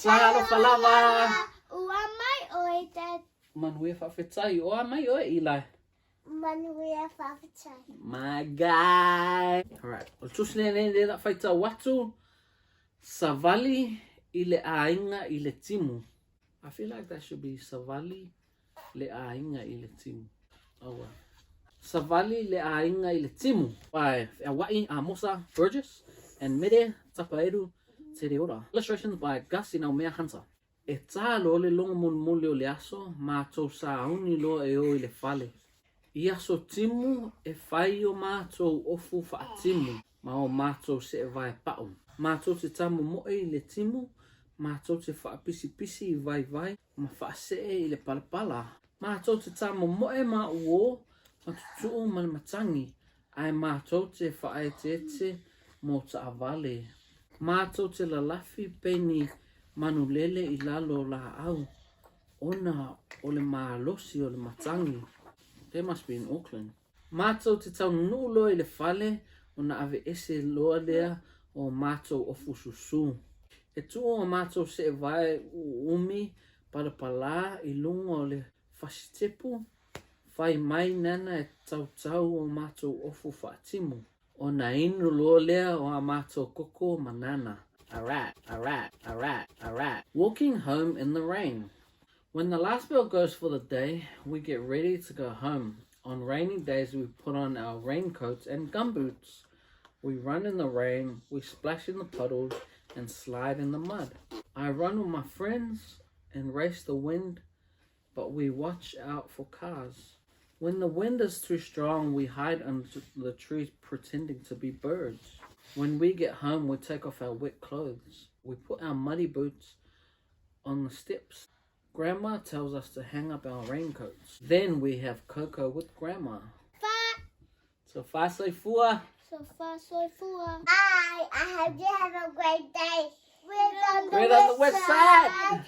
Talofa lava! Ua mai ʻoe Dad. Manuia faafetai. O a mai ʻoe Eli. Manuia faafetai. My guy. Alright. O le tusi lenei lea la faitau atu. Savali i le aiga i le timu. I feel like that should be savali le aiga i le timu. Oh well. Savali le aiga i le timu. By Feaua'i Amosa Burgess and Mere Tapaeru Tereora. Illustrations by Gus Inaumea Hunter. E tā loa le logo mulimuli o le aso, mātou sauni loa e o i le fale. I aso timu e fai o mātou ofu faatimu ma o mātou seʻevae paʻu. Mātou te tamomoe i le timu, mātou te faapisipisi i vaivai ma faaseʻe i le palapala. Mātou te tamomoe ma uō, ma tutuʻu ma le matagi, Ae mātou te whaaeteete mō taavale. Mātou te lalafi peni manulele i lalo lāau ona o le malosi o le matangi. They must be in Auckland. Mātou te taunuu loa i le fale ona aveese loa lea o mātou ofu susū. E tuu o mātou seevae uumi palapalā i lunga o le fasitepu Fai mai nana e tautau o matou ofu faatimu. Ona inu loa lea o a matou koko ma nana. Alright, alright, alright, alright. Walking home in the rain. When the last bell goes for the day, we get ready to go home. On rainy days, we put on our raincoats and gumboots. We run in the rain, we splash in the puddles, and slide in the mud. I run with my friends and race the wind but we watch out for cars. When the wind is too strong, we hide under the trees pretending to be birds. When we get home, we take off our wet clothes. We put our muddy boots on the steps. Grandma tells us to hang up our raincoats. Then we have cocoa with Grandma. Fa. So fa soifua. So fa soifua. Bye. I hope you have a great day. We're on the, We're on the west side.